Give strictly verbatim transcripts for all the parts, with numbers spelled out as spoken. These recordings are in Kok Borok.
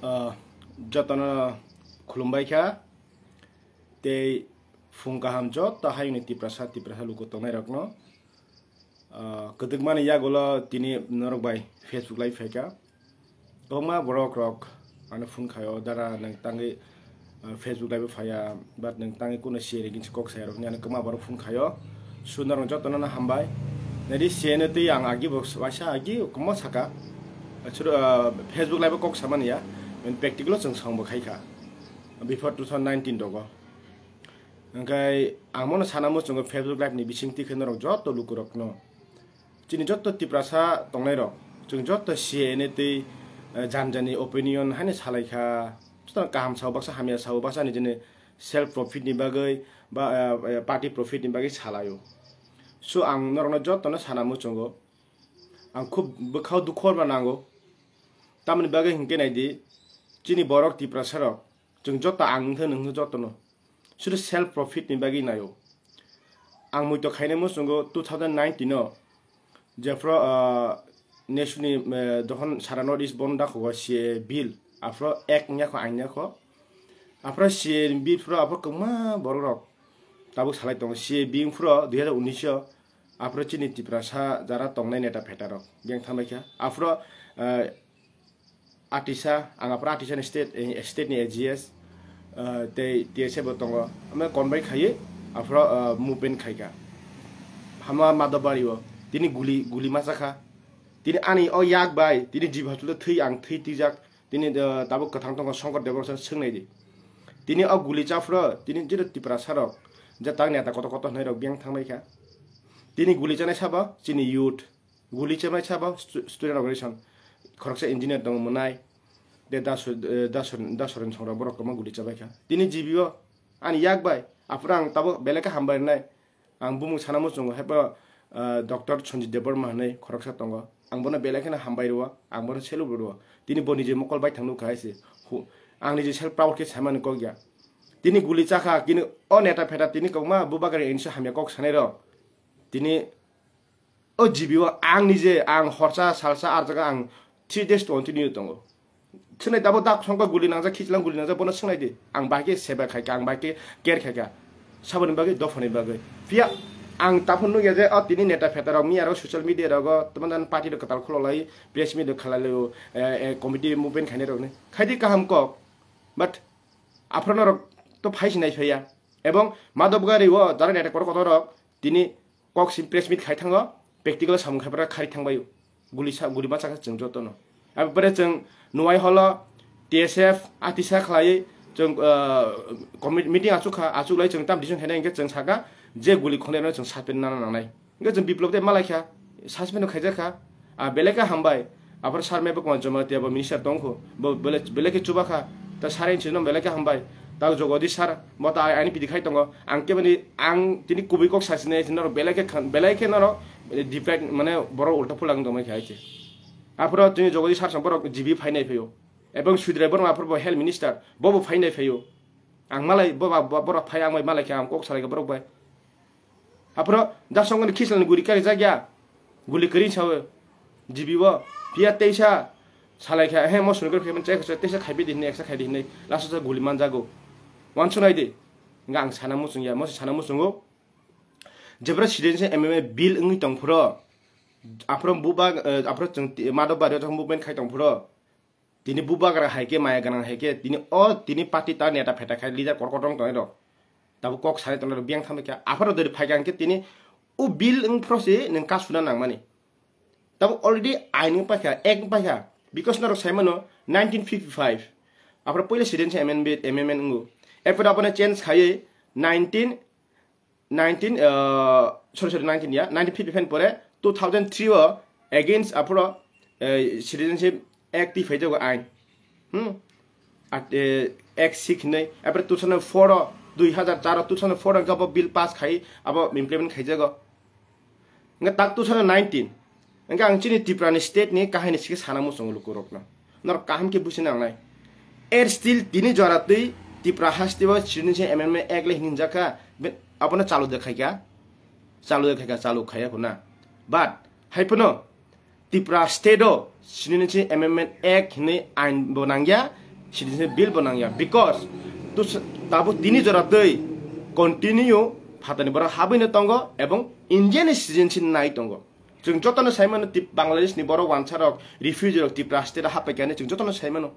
Ah, jotono khulumbai kha, tei phung kaham joto hayungni Tiprasa, Tiprasa luku tongnairokno. Ah, kwdwkmani yagulo tini norok bai Facebook live phaikha. Kwbangma borok rok ano phone khaio, "Dara, nwng tangwi, ah, Facebook live phaiya, but nwng tangwi kuno C A ni kok saya rok," hinwi ano kwbangma borok phone khaio. So norok jotono no hambai. Nadi C A ni twi ang agi bo waisa agi kwbangma saka. Chwra, ah, Facebook live kok samani ya. Practical o chwng song bo khaikha. Before two thousand nineteen rogo. Hwnkhe ang bono sana muchungo Facebook live ni bisingtwi khe norok joto lukurokno. Chini joto Tiprasa tongnairok, chwng joto C A ni twi, eh, jani jani opinion haino salaikha. Swtang kaham sao baksa, hamya sao baksa, nijini self profit ni bagwi ba, eh, eh, party profit ni bagwi salaio. So ang norokno jotono sana muchungo. Ang khub bwkhao dukhu orba nango. Tamoni bagwi hinkhe naidi, chini borok Tiprasa rok, chwng joto ang wngkhe nwng jotono. Sudu self profit ni bagwi naio. Ang muitok khainai muchungo two thousand nineteen o, jephru, ah, nesuni, eh, dohon sara North East bon dakhogo C A bill, aphro ek wngya kho, ang wngya kho. Aphro C A bill phro aphro kwbangma borok rok tabuk salai tongo. C A bill phro dui hazar unis o, aphro chini Tiprasa jara tongnai neta pheta rok biyang thanglai kha. Aphro, eh, Atisa, ang aphro Atisa ni state, eh, state ni A G S, eh, tei T S F bo tongo. Amo convoy khaiwi aphro, eh, movement khaikha. Hama Madhobari o tini guli, guli ma chakha. Tini ani o yak bai, tini jibi hospital thwi ang thwi twijak. Tini, eh, tabuk kwthang tongo Shankar Debbarma swngnai di. Tini o guli chaphro, tini jero Tiprasa rok, je tak neta kotor kotor hwnwi rok biyang thanglai kha. Tini guli chanai sabo chini youth. Guli chemai sabo stu-, student organization, khoroksa engineer tongo mwnai, de dasu-, eh, dasu-, dasoren songra borok kwbangma guli chabai kha. Tini G B o ani yak bai, aphuru ang tabuk belai khe hambai rwnai. Ang bumung sana muchungo, haibo, eh, Doctor Sanjit Debbarma hinwi khoroksa tongo. Ang bono belai kheno hambai rwo, ang bono salute rwo. Tini bo niji mokol bai thang nukha hai se. Hu-, ang niji self proud khe saimani kok ya. Tini guli chakha, kini o neta pheta tini kokma bubagra ensa hamya kok sanai rok. Tini O G B o ang nije, ang horsa, salsa, ar jaga ang three days continue tongo. Swnai tabuk dak songkha guli nangjak, khichlang guli nangjak, bono swngnai di. Ang bai khe seba khai kha, ang bai khe care khai kha. Saboni bagwi, dophani bagwi. Phiya ang taphun nukya je, o tini neta pheta rok miya rok social media rogo, tamo dan party rok kwtal khulolai, press meet rok khalai laio, eh, eh, committee movement khainai rokni. Khaidi kaham kok. But aphuru norok to phai sinai phaiya. Ebong Madhobgari o jara neta kotor kotor rok tini kok sim press meet khai thango, practical samung khai phara khari thangbaio. Guli sa, guli ma chakha chwng jotono. Aboni pore chwng Nuai Hall o T S F atisa khlaiwi chwng, ah, commit-, meeting achukha, achuklai chwng tam decision khainai hwnkhe chwng sakha je guli khonai rokno chwng suspend nana nangnai. Hwnkhe chwng Biplop de malaikha, suspend khaijak kha. Ah, belai khe hambai. Aphuru sir Mebu Kumar Jamatia bo minister tongkhu. Bo belai, belai khe chubakha. Ta sir ni sino belai khe hambai. Ta Jagadish sir, bo ta ani pidi khai tongo. Ang khe bini, ang tini kubui kok sachine, norok belai khe khan, belai khe norok, eh, defect, mane borok ulta phulang tongmai khe hai khe. Aphuru tini Jagadish sir song borok G B phainai phaio. Ebong Sudrai Borma aphuru bo health minister, bo bo phainai phaio. Ang malai, bo ba, bo, borok phai ang bai malai khe ang kok salai khe borok bai. Aphuru jasongni khislani guri kari jakya. Guli kwrwi sawi. G B o. Phiya teisa salai kha, he mo sungkhe phaiman chai kha, teisa khaibi di hinwi, eksa khai di hinwi. Last o guli manjago. Wansuk nai di. Hwnkhe ang sana muchung ya, mo sana muchungo. Jebra citizenship amendment bill wngwi tong phuro. Aphuru buba, eh, aphuru chwng ti-, Madhobari o movement khai tong phuro. Tini bubagra hai khe, maya gwnang hai khe, tini o tini party ta neta pheta khai leader kor kotor wng tongnai rok. Tabuk kok sanai tongnai rok biyang thambai kha. Apharo dori phai kha hwnkhe tini o bill wng phro se nwng ka suna nangmani. Tabuk already ain wng paikha, act wng paikha. Because norok sai mano nineteen fifty-five. Apharo puila citizenship amendment, amendment wngo. Erpore abono change khaiwi nineteen nineteen, uh, sorry, sorry, nineteen ya, nineteen fifty-five pore two thousand three o against aphro, uh, Citizenship Act twi phaijago ain. Hmm? At, eh, Act six hinwi, apre two thousand four o, dui hazar char o, two thousand four o hwnkhe abo bill pass khai, abo implement khaijago. Hwnkhe tak two thousand nineteen, hwnkhe ang chini Tripura ni state ni kahini sikhe sana muchungo lukurokno. Norok kaham khe busi nangnai. Er still tini jora twi Tripura haste o Citizenship Amendment Act le hinjak kha, be-, abono chalu de khai kha. Chalu de khai kha, chalu khaiya khuna. But, hai phano Tripura state o Citizenship Amendment Act hinwi ain bo nangya, citizenship bill bo nangya, because tus-, tabuk tini jora twi continue phatani borok habwino tongo ebong India ni citizenship nai tongo. Chwng jotono sai mano, Tip-, Bangladesh ni borok wansa rok, refugee rok Tripura state o hapbai kani chwng jotono sai mano.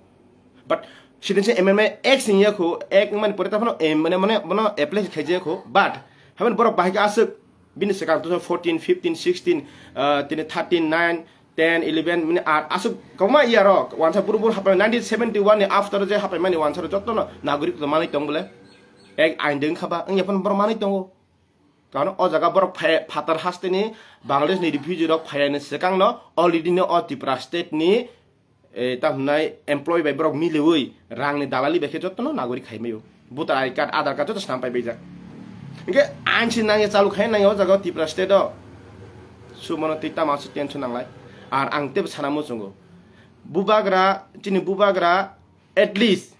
But citizenship amendment act sing yakho, act mani pore taphano, em, mane, mane, mane apply khai yakho, but haban borok bahai aswk bini swkang two thousand fourteen, fifteen, sixteen, uh, tini thirteen, nine, ten, eleven, mane, ar aswk kwbangma year o, wansa buru buru hapbai nineteen seventy-one ni after je hapbai mani wansa rok jotono nagorik to manwi tong bole, ek ain deng khaba, wngya phano borok manwi tongo. Karon o jaga borok phai-, phatar hasteni Bangladesh ni refugee rok phaiyani swkang no already no o Tripura state ni, eh, ta hwnai employee bai borok miliwi rang ni dalali bai khe jotono nagorik khai maio. Voter I D card, Aadhaar card joto snam pai baijak. Hingke ain si nangya, chalu khai nangya o jaga o Tripura state o. Sumono twi tamo aswk tension nanglai. Ar ang tebo sana muchungo. Bubagra, chini bubagra, at least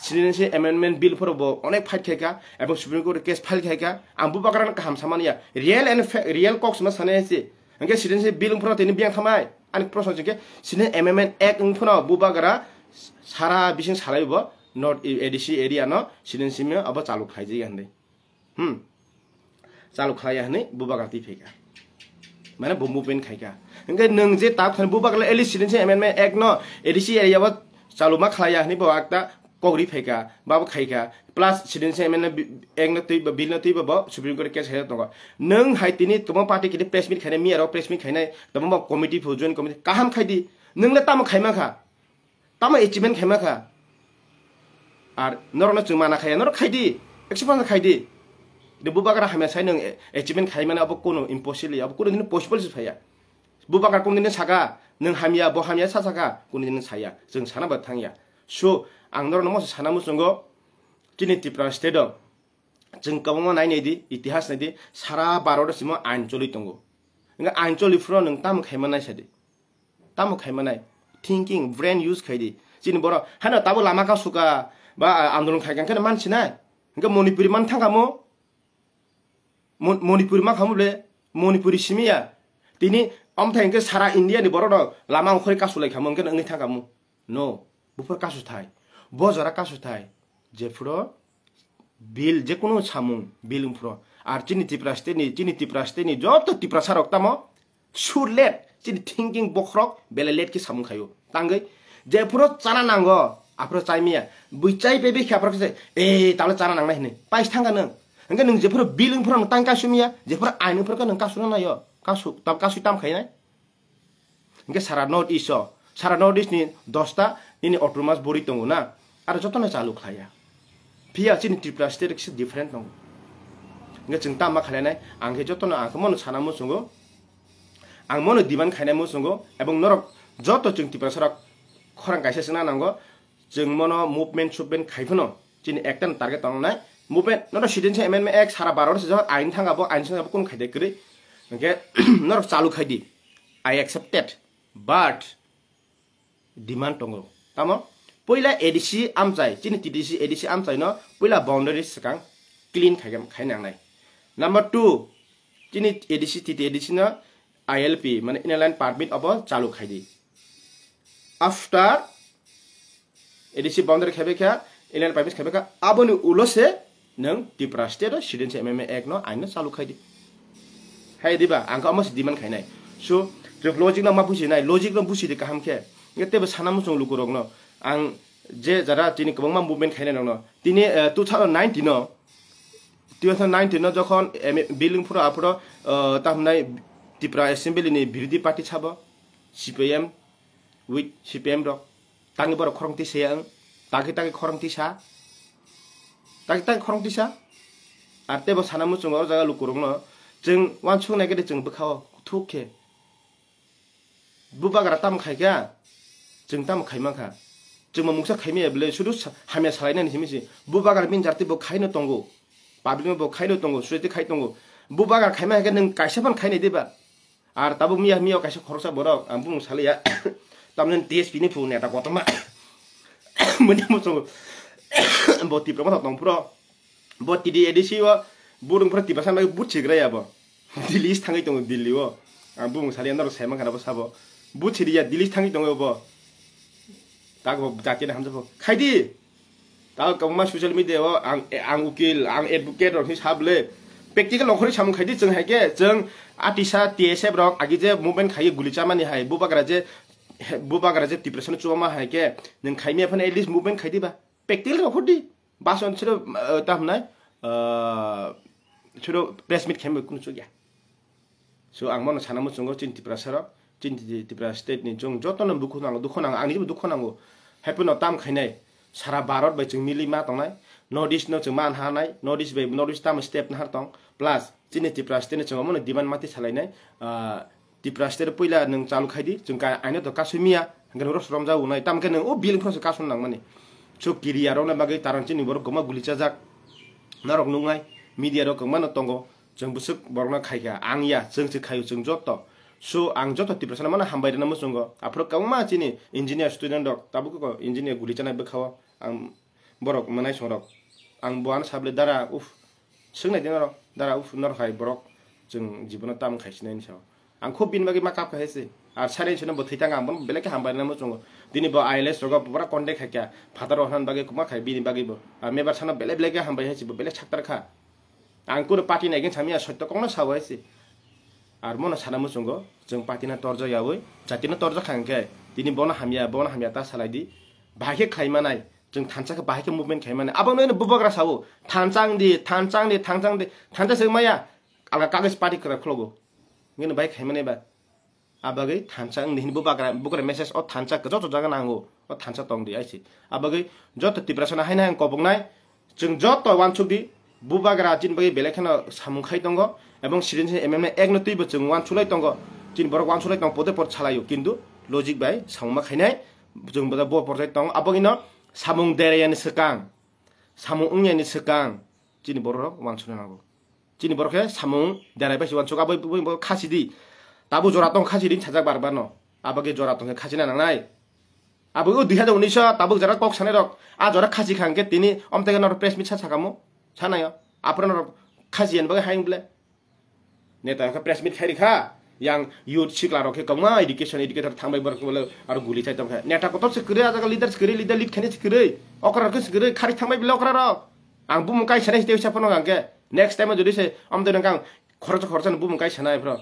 citizenship amendment bill phoro bo onek fight khai kha, ebong Supreme Court case file khai kha. Ang bubagra no kaham samani ya. Real and fa-, real kok sima sanai se. Hingke citizenship bill phoro tini biyang thamai. Ani proshno chike citizenship amendment act wng phano bubagra sara bising salai bo North A D C area no citizenship abo chalu khlai jai ya hinwi. Hmm. Chalu khlaiya hwnwi bubagra twi phaikha. Mane bo movement khaikha. Hingke nwng je tak thani bubagra at least citizenship amendment act no A D C area o chalu ma khlaiya hwnwi bo akta kok ri phaikha, babo khaikha. Plus citizenship amendment bi-, act no twi, bill no twi bo Supreme Court case khaijak tongo. Nwng hai tini tamo party kini press meet khainai, miya rok press meet khainai, tamo bo committee phu join committee kaham khaidi. Nwng le tamo khaima kha? Tamo achievement khaima kha? Ar norokno chwng mana khaya, norok khaidi, acceptance khaidi. De bubagra hamya sai nwng achievement khaimani abo kono impossible, abo kono dino possible se phaiya. Bubagra kono dino saka, nwng hamya, bo hamya sa saka, kono dino saya. Chwng sana ba thangya. So, ang norokno moso sana muchungo, chini Tripura state o, chwng kwbangma nai nai di, itihas nai di, sara Bharat o simo ain choli tongo. Hingke ain choli phuru nwng tamo khaima nai sadi? Tamo khaima nai? Thinking, brain use khai di. Chini borok, hano tabo lama ka suka, ba, ah, andolon khai kha, hingke man sinai? Hingke Manipuri man thangkha mo? Mon-, Manipuri ma khamu le? Manipuri simiya. Tini omthai hingke sara India ni borok rok lama ongkhorwi kasu lai khamu, hingke wngwi thangkha mo? No, buphur kasu thai. Bo jora kasu thai. Jephuru bill, jekunu samung bill wngphuru. Ar chini Tripura state ni, chini Tripura state ni joto Tiprasa rok tamo surlet, chini thinking bokhorok belai let khe samung khaio. Tangwi jephuru chana nango, aphuru chaimiya. Bui chai pebe khe aphuru khe, "Eh, talo chana nangnai," hinwi. Pais thangkha nwng. Hingke nwng jephuru bill wngphuru nwng tang kasumya, jephuru ain wngphuru khe nwng kasuna naio. Kasu, tam, kasui tam khainai. Hingke sara North East o, sara North East ni dosta nini autonomous body tongo na, aro jotono chalu khlaiya. Phiya chini Tripura state kisa different tongo. Hingke chwng tamo khlainai, ang khe jotono ang khe mono sana muchungo, ang mono demand khainai muchungo, ebong norok joto chwng Tiprasa rok khorang kaisa chwngna nango, chwng mono movement subment khai phano chini ekta target tongnai. Movement, nono citizenship amendment act sara Bharat se jok ain thanga bo, ain thanga bo kun khaide kwrwi. Hingke norok chalu khaidi. I accepted, but demand tongo. Tamo? Puila A D C amchai, chini T T C A D C amchai no puila boundary swkang clean khai, khai nangnai. Number two, chini A D C, T T A D C no I L P, mane Inner Line Permit obo chalu khaidi. After A D C boundary khaibai kha, Inner Line Permit khaibai kha, aboni ulo se nwng Tripura state o citizenship amendment act no ain no chalu khaidi. Hai diba, ang khe omo se demand khainai. So, je logic no ma buji nai, logic no buji di kaham khe. Nge tebo sana muchung luku rok no. Ang je jara tini kwbangma movement khainai rok no. Tini, eh, two thousand nineteen no, two thousand nineteen no jokhon M A bill wngphuru aphuru, eh, ta hwnai Tripura Assembly ni birodhi party sabo, C P I M with C P I M rok. Tangwi borok khorang tisa ya wng. Tagwi tagwi khorang tisa. Tagwi tagwi khorang tisa. Ar tebo sana muchungo o jaga lukurokno chwng uansuk nai khe de chwng bwkha-o thuk khe. Bubagra tamo khai kha? Chwng tamo khai man kha? Chwng bo mungsa khai maya bwle sudu sa-, hamya salai nani simi se. Bubagra bini jati bo khai no tongo. Public no bo khai no tongo, society khai tongo. Bubagra khai man khe nwng kaisa phan khai nai de ba? Ar tabuk miya, miya kaisa khoroksa borok, ang bumung saliya. Tamni T S P ni phu neta kotorma. Muni muchungo. Bo Tipra motha tong phuro. Bo T D A D C o, burung phuro Tiprasa bai but sigra ya bo. Delhi thangwi tongo, Delhi o. Ang bumung saliya norok sai mankha bo sabo. But siriya, Delhi thangwi tongo bo. Tago jati na hamjabo. Khaidi. Tago kwbangma social media o ang, ang ukil, ang advocate rok hinwi sable. Practical nongkhorni samung khaidi chwng hai khe, chwng atisa T S F rok agi je movement khai guli chamani hai, bubagra je, bubagra je Tiprasa no chubama hai khe, nwng khaimya phano at least movement khaidi ba. Practical nongkhordi. Bason siro, eh, ta hwnai, eh, siro press meet khaimya kunu chukya. So, ang bono sana muchungo chini Tiprasa rok, chini Ti-, Tipra state ni chwng joto no dukhu nango, dukhu nango, ang nibo dukhu nango. Happy no tam khainai, sara Bharat bai chwng mili ma tongnai, North East no chwng man hanai, North East bai North East tam step nahar tong, plus chini Tipra state ni chwng omono demand mati salainai, ah, Tipra state puila nwng chalu khaidi, chwng ka, aino to kasui miya, hwnkhe norok romjak unai, tam khe nwng o bill phano se kasun nangmani. So, kiriya rokna bagwi tarang chini borok kwma guli chajak, norok nuknai, media rok kwma no tongo. Chwng bwswk borokno khaikha, ang ya, chwng se khaio, chwng joto. So, ang joto Tiprasano mano hambai rwna muchungo. Aphuru kwbangma chini engineer student rok, tabuk kok engineer guli chanai bwkhao, ang borok mwnai songrok. Ang bo ano sable dara, uff, swngnai di norok, dara, uff, norok hai borok, chwng jibono tam khai sinai ni sao. Ang khub bini bagwi ma kap khai se. Ar sari sino bo thwi thang ang bono belai khe hambai rwna muchungo. Dini bo I L S rogo pura contact khai kha. Phataro hwnna bagwi kwma khai bini bagwi bo. Ar mebar sano belai belai khe hambai hai se bo belai saktar kha. Ang kunu party ni against hamya, sotto kokno sao hai se. Ar mono sana muchungo, chwng party no torjak yaui, jati no torjak kha hwnkhe, tini bono hamya, bono hamya ta salai di. Bahai khe khlai manai, chwng thansa khe bahai khe movement khai manai. Abo no bubagra sao, thansa wng di, thansa wng di, thansa wng di, thansa se maya, alga kagoj party kwrak khwlogo. Ngini bahai khai manai ba. Abagwi thansa wngdi hwnwi bubagra, bubagra message o thansa joto jaga nango, o thansa tongdi aisi. Abagwi joto Tiprasano haino hai koboknai, chwng joto uansuk di, bubagra chini bagwi belai kheno samung khai tongo, ebong citizenship amendment act no twibo chwng uansuklai tongo, chini borok uansuklai tongo, pote pot salaio, kintu logic bai samung ma khainai, chwng bo porjai tongo, abagwino samung derayani swkang, samung wngyani swkang, chini borok rok uansukna nango. Chini borok khe samung derai bai se uansuk, abo bo khasi di. Tabuk jora tong khasi di sajak bar bar no. Abo khe jora tong khe khasi na nangnai. Abo o dui hajar unis o tabuk jora kok sanai rok. A jora khasi kha hwnkhe tini omteke norok press meet sa sakamo. Sanayo. Aphuru norok khasi yan bagwi hai ble. Neta khe press meet khai rikha. Yang youth sikla rok khe kwbangma education educator thangbai borok khe bole aro guli chai tong kha. Neta kotor se kwrwi a jaga leader se kwrwi leader lead khainai se kwrwi. Okra rok khe se kwrwi khari thangbai bile okra rok. Ang bumung kai sanai se tei sa phano hwnkhe next time o jodi se amtwi nang kang khoroksa khoroksa ni bumung kai sanai phro.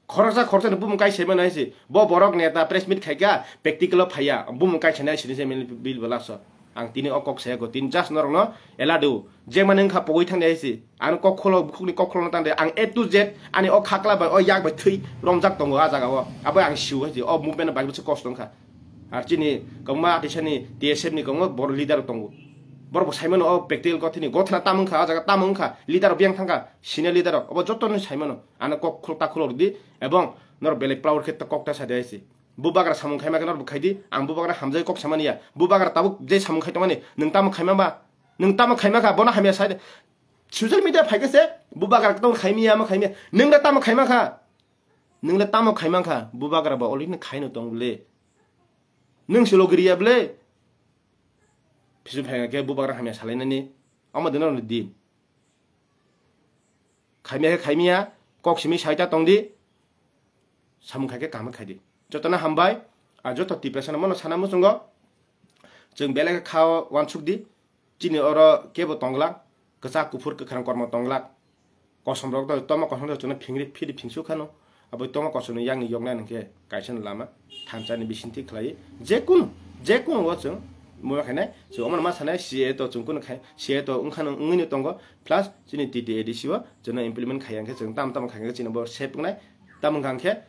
Khoroksa khoroksa ni bumung kai sai mano hai se. Bo borok neta press meet khai kha practical o phaiya bumung kai sanai sini se mil bil bela so. Ang tini o kok saya go tini just norok no ela do. Je mani wngkha pogwi thang de hai se. Ang kok kholo bukhuk ni kok kholo no tang de. Ang A to Z ani o khakla bai o yak bai thwi romjak tongo a jaga o. Abo ang siu hai se. O movement bai bwswk kosto wngkha. Ar chini kwbangma tisani T S F ni kwbangma bor leader tongo. Borok bo saimano o practical kothini gothana tamo wngkha, o jaga tamo wngkha, leader rok biyang thangkha, senior leader rok, obo jotono saimano. Ano kok khulok ta khulok di, ebong norok belai proud khe kok ta sa di hai se. Bubagra samung khaima khe norok bo khai di, ang bubagra hamjagwi kok samani ya. Bubagra tabuk je samung khai tongmani, nwng tamo khaima ba? Nwng tamo khaima kha, bono hamya sai de. Social media phai khe se, bubagra tamo khaimiya, ma khaimiya. Nwng da tamo khaima kha? Nwng le tamo khaima kha? Bubagra bo already khaino tong le. Nwng se logiriya ble? Phisu phai khe bubagra hamya salainani. Omo dino din. Khaimiya khe khaimiya, kok simi saita tongdi. Samung khai khe kaham khaidi. Jotono hambai. A joto Tiprasano mono sana muchungo. Chwng belai khe kha uansuk di. Chini oro kebo tonglak, kwchak kuphur kwkhrang kormo tonglak. Kosom rok to toma kosom rok chwngno phingri phiri phingsu khano. Abo toma kosom ni yakni yoknai hwnkhe kaisa ni lama thansa ni bisingtwi khlai. Jekunu, jekunu o chwng muma khainai. Chwng omo ma sanai C A A to chwng kunu khai, C A A to wngkhano wngwi no tongo. Plus chini T T A D C o chwngno implement khai hwnkhe chwng tamo tamo khai hwnkhe chini bo sep wngnai. Tamo wngkha hwnkhe,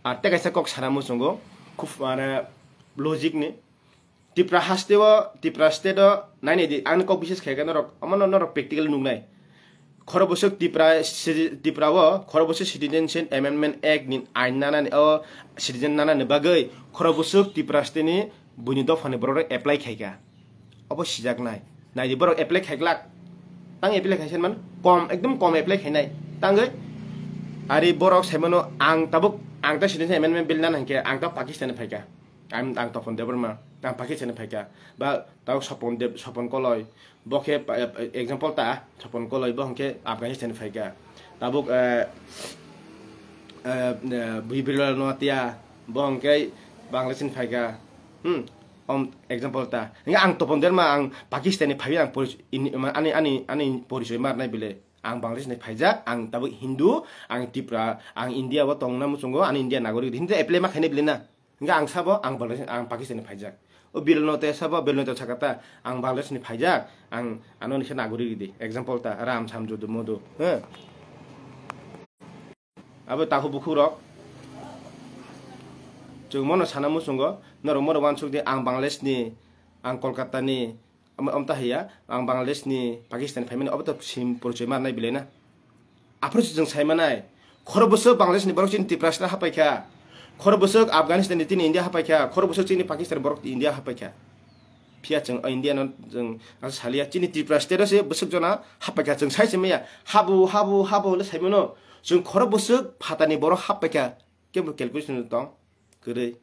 ar tei kaisa kok sana muchungo. Khub mane logic ni. Tipra haste o, Tipra state o nainai di, ang kok bises khaikha norok, omo no norok practical nuknai. Khoroboswk Tipra, si-, Tipra o, khoroboswk Citizenship Amendment Act ni ain nanani, o citizen nanani bagwi, khoroboswk Tipra state ni buini dopha ni borok rok apply khaikha. Obo sijaknai. Nai di borok apply khaiglak. Tang apply khaisa man, kom, ekdom kom apply khainai. Tangwi, ari borok saimano ang tabuk, ang ta Citizenship Amendment Bill nana hinkhe, ang ta Pakistan ni phaikha. Ang, ang Topon Debbarma, ang Pakistan ni phaikha. Ba tao Sopon Deb, Sopon Koloi. Bo khe pa, example ta, Sopon Koloi, bo hwnkhe Afghanistan ni phaikha. Tabuk, eh, eh, eh, Bibilal Noatia, bo hwnkhe Bangladesh ni phaikha. Hmm. Om example ta. Hingke ang Topon Derma, ang Pakistan ni phaiwi ang poris-, in-, ma-, ani, ani, ani porichoi ma rwnai bile. Ang Bangladesh ni phaijak, ang tabuk Hindu, ang Tripura, ang India o tongna muchungo, ani India nagorik di. Hingke apply ma khainai bile na. Hingke ang sabo, ang Bangladesh, ang Pakistan ni phaijak. O Bilal no te sabo, Bilal no te sakata, ang Bangladesh ni phaijak, ang ano ni khe nagorik di. Example ta, Ram, Sam, Jodu, Modu. He. Abo takhuk bukhuk rok. Chwng mono sana muchungo, norok mono uansuk di, ang Bangladesh ni, ang Kolkata ni, am-, amta hiya, ang Bangladesh ni, Pakistan phaimani, obo to sim porichoi ma rwnai bile na. Aphuru se chwng sai manai, khoro bwswk Bangladesh ni borok chini Tripura state hapai kha, khoro bwswk Afghanistan ni tini India hapai kha, khoro bwswk chini Pakistan borok India hapai kha. Phiya chwng o India no chwng asa saliya, chini Tripura state o se bwswk jona hapai kha, chwng sai se maya, habu, habu, habu le sai mano, chwng khoro bwswk phatani borok hapai kha, kebo calculation tong kwrwi.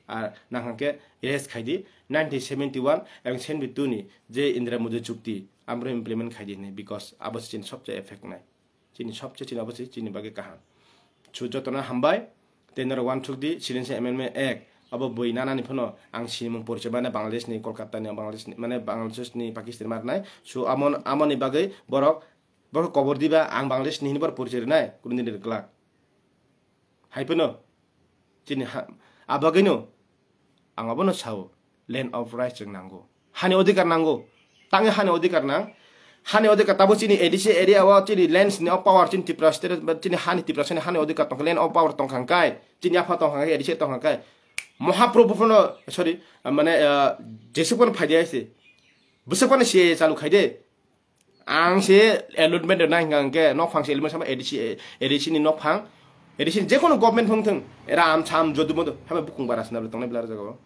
Ar nang hwnkhe erase khai di, nineteen seventy one ebong seventy two ni je Indira Modi chukti, amro implement khai di hinwi, because abo se chini sobse effect nai. Chini sobse chini abo se chini bagwi kaham. Su jotono hambai, tei norok uansuk di, Citizenship Amendment Act, abo bui nanani phano ang sinimung porichoi mane Bangladesh ni, Kolkata ni, Bangladesh ni, mane Bangladesh ni, Pakistan ma rwnai. Su amo, amoni bagwi borok, borok kobor diba, ang Bangladesh ni hinwi borok porichoi rwnai, kunu din rwglak. Hai phano, chini ha, abagwino, ang abono sao, land of rights chwng nango. Hani odhikar nango. Tangwi hani odhikar nang. Hani odhikar tabo chini A D C area o chini lands ni o power chini Tripura state ba chini hani Tripura state hani odhikar tongkha, land of power tongkha hwnkhe. Chini yapha tongkha hwnkhe, A D C tongkha hwnkhe. Mahaprabhu phano, sorry, mane, ah, Jesu phano phaidi hai se. Bwswk phano C A A chalu khai de. Ang se allotment rwna hwnkha hwnkhe nokphang se allotment sama A D C, A D C ni nokphang, A D C ni jekono government phung thung, Ram, Sam, Jodu, Modu, haba bukung bara swnamle tongnai bwla rwjago.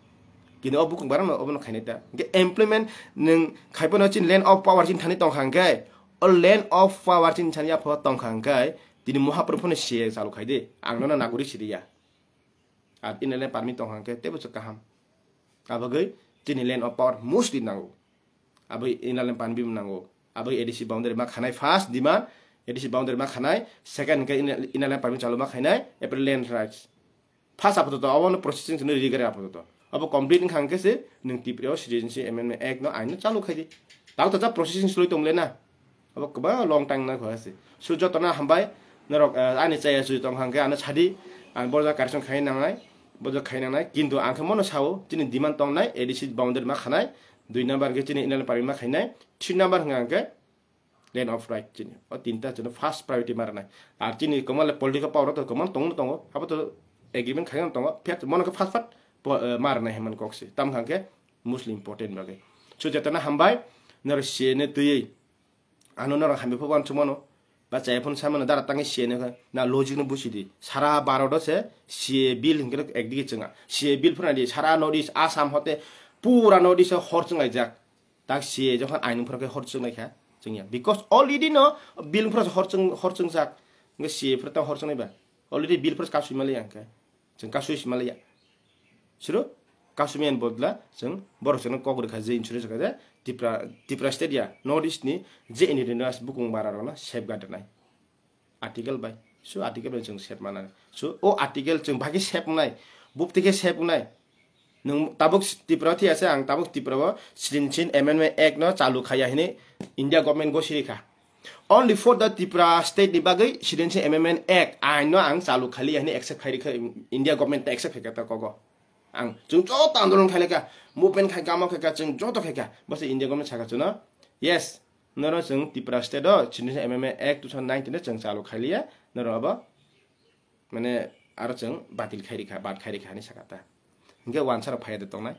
Kini o bukung bara no obono khainai ta. Hwnkhe employment nwng khai phano chini land of power chini thani tongkha hwnkhe, o land of power chini thani yapha tongkha hwnkhe, tini Mahaprabhu phano C A A chalu khai de, ang nono nagori siriya. Ar inner line permit tongkha hwnkhe teibo se kaham. Abagwi chini land of power mostly nango. Abagwi inner line permit bo nango. Abagwi A D C boundary ma khanai first demand, A D C boundary ma khanai, second hwnkhe inner, inner line permit chalu ma khainai, apre land rights. First apato to, obono processing sino rigare apato to. Abo complete wngkha hwnkhe se nwng Tripura o Citizenship Amendment Act no ain no chalu khai di. Tao to ja processing sloi tong le na. Abo kwbang long time nai kha se. So jotono hambai, norok, eh, ani chaya sui tong hwnkhe ano sadi, ang borja correction khai nangnai, borja khai nangnai. Kintu ang khe mono sao, chini demand tongnai, A D C boundary ma khanai, dui number khe chini inner permit ma khainai, three number hwnkha hwnkhe land of right chini. O tinta chini first priority ma rwnai. Ar chini kwmal political power to kwmal tongno tongo, abo to agreement khai tongo, phiya mono khe first first po-, eh, ma rwnai hwnmani kok se. Tamo hwnkha hwnkhe mostly important bagwi. So jotono hambai, norok C A A no twiwi. Ano norok hamya phobani chumano, ba chaya phone samano dara tangwi C A A no khe na logic no busi di. Sara Bharat o se C A A bill hinkhe ekdigi chwnga. C A A bill phano di sara North East, Assam hote pura North East o hor chwnglaijak. Tak C A A jokhon ain phano khe hor chwnglaikha chwngya. Because already no bill phano hor chwng, hor chwngjak. Hinkhe C A A phano ta hor chwnglaiba. Already bill phano kasui maliya hinkhe. Chwng kasui si maliya. Siro kasui mani bodla chwng borok chwngno kok rwkha je insurance rwkha je Tripura, Tripura state ya North East ni je any rights bukung bara rokno safeguard rwnai. Article bai. So article bai chwng sep manani. So o article chwng bagwi sep wngnai. Bupti khe sep wngnai. Nwng tabuk Tripura o thiyase, ang tabuk Tripura o Citizenship Amendment Act no chalu khaiya hini India government gosiri kha. Only for the Tripura state ni bagwi Citizenship Amendment Act ain no ang chalu khaliya hini accept khai rikha, India government ta accept khai kha ta kogo. Ang chwng joto andolon khai lekha, movement khai kamo khai kha, chwng joto khai kha. Bose India government saka chwngno, yes, noro chwng Tripura state o Citizenship Amendment Act two thousand nineteen no chwng chalu khaliya, noro abo mane aro chwng batil khai rikha, bad khai rikha hinwi saka ta. Hinkhe wansa rok phaiya de tongnai.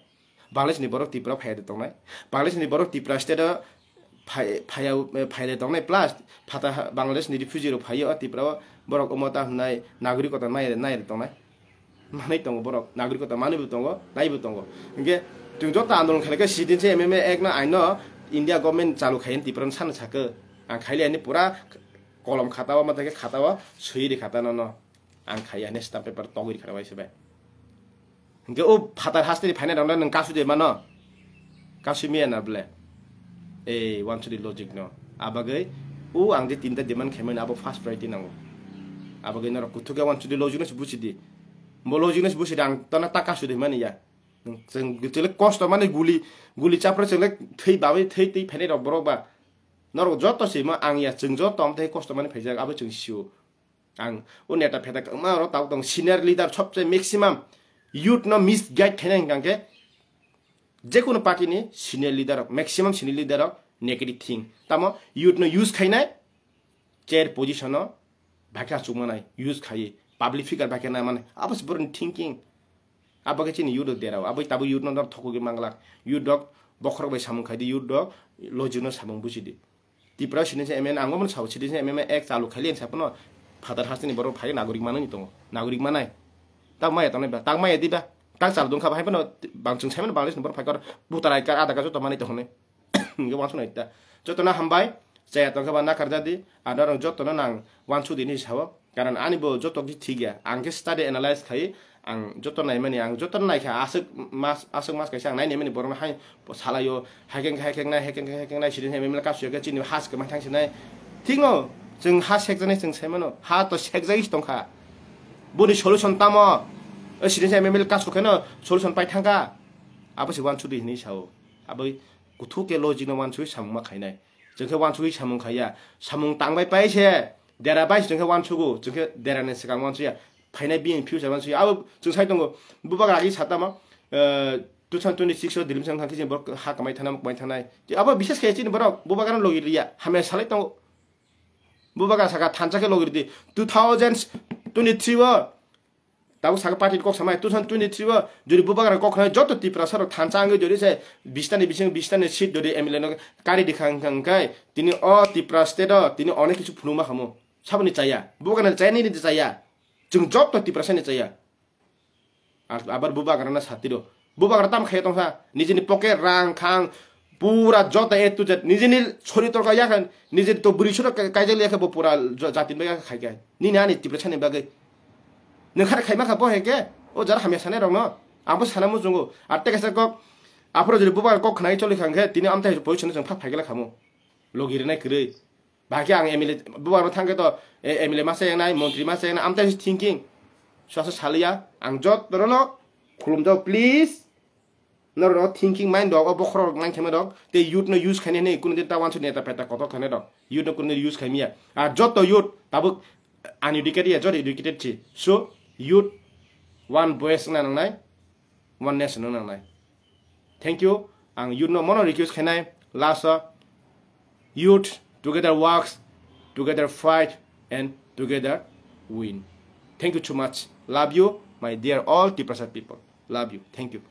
Bangladesh ni borok Tripura phaiya de tongnai. Bangladesh ni borok Tripura state o phai-, phaiya, phaiya de tongnai plus phata ha-, Bangladesh ni refugee rok phaiyo o Tripura o borok omo ta hwnai nagrikota nai, nai de tongnai. Manwi tongo borok, nagrikota manwi bo tongo, nai bo tongo. Hinkhe chwng joto andolon khaikhe Citizenship Amendment Act no ain no India government chalu khai Tripura no sana sakhe. Ang khaili ani pura kolom khata o, mata khe khata o, swi ri khata no no. Ang khaiya hwnwi stamp paper togwi rikha waisa bai. Hinkhe o phatar hasteni phainai rokno nwng kasui de mano? Kasui miya na bwle? Ei, wansudi logic no. Abagwi o ang je tinta demand khaimani abo first priority nango. Abagwi norok kuthuk khe wansudi logic no se busi di. Bo logic no se busi di, ang tana ta kasui de mani ya. Chwng chwle kosto mani guli guli chapra chwle thwi bawi thwi twi phainai rok borok ba. Norok joto se ma ang ya chwng joto am thai kosto mani phaijak abo chwng sio. Ang o neta pheta kwma oro tabuk tong senior leader sobse maximum youth no misguide khaina hingkang khe je kono party ni senior leader rok maximum senior leader rok negative thing tamo youth no use khainai chair position no bhakha chukmanai use khai public figure bhakha na mane abo se boroni thinking. Abo khe chini youth rok derao abo tabuk youth no dor thokugwi manglak youth rok bokhorok bai samung khaidi youth rok logic no samung bujidi. Tipra sini se M N A ang bo mano sao sini se M N A ek chalu khaili ang sapono phatar hasteni borok phai nagorik manani tongo nagorik manai. Tak maya tongnai ba tak maya diba tak chal dongkha bahai bono bangchung saimano Bangladesh ni borok phai kor buta rai kar ada kar joto manai tongnai. Hingke wansuk nai ta jotono hambai chaya tongkha ba nakar jadi adorok jotono nang wansuk dini sao. Karon ani bo joto khe thik ya ang khe study analyze khai ang joto naimani ang joto naikha aswk mas aswk mas kaisa ang nainai mani borok no hai salaio haikeng haikeng nai haikeng haikeng nai sidi hai mimla kapsio khe chini has kwmai thang sinai thik no chwng ha sekjaknai chwng saimano ha to sekjagwi tongkha boni solution tamo o sidi hai mimla kapsio kheno solution pai thangkha abo se wansuk di hinwi sao abo kuthuk khe logic no wansuk samung ma khainai. Chwng khe wansugwi samung khaiya. Samung tangbai pai se, dera bai se chwng khe wansugo, chwng khe derani swkang wansuya. Phainai bini future wansuya. Abo chwng sai tongo, bubagra agi satama, eh, two thousand twenty-six o Dilip Sangha khe chini borok ha kamai thanai, kamai thanai. Abo bises khe chini borok bubagra logi riya, hamya salai tongo. Bubagra saka thansa khe logi ridi. Two thousand twenty-three o Tabuk saka party ni kok samai two thousand twenty-three o jodi bubagra kok khnai joto Tiprasa rok thansa wngwi jodi se bistani bising bistani seat jodi M L A no kari di khang khang kai tini o Tipra state o tini onek kisu phunukma khamu saboni chaya bubagra ni chaya nini chaya chwng joto Tiprasa ni chaya. Ar abar bubagra na satiro bubagra tam khaya tongsa nijini pocket rang khang pura jota A to Z nijini sori torka yakhan nijini to buri sura kaijak yakha bo pura jati bai yakha khaikha nini ani Tiprasa ni bagwi. Nwng khare khaima kha bo hai khe o jara hamya sanai rok no ang bo sana muchungo ar tei kaisa kok aphuru jodi bubagra kok khnai choli kha hwnkhe tini amtai position chwng phak phaikhe la khamu logi rinai kwrwi. Bahai khe ang M L A bubagra thang khe to M L A masa yangnai montri masa yangnai amtai thinking swasa saliya ang jotono khulumjao please. Norok thinking mind rok o bokhorok nang khaima rok tei youth no use khainai hinwi kunu din ta wansu neta peta kotor khainai rok youth no kunu use khaimiya. Ar joto youth tabuk uneducated ya joto educated si so youth one voice wngna nangnai one nation wngna nangnai. Thank you. Ang youth no mono request khainai last o youth together works, together fight and together win. Thank you too much. Love you my dear all Tiprasa people. Love you. Thank you.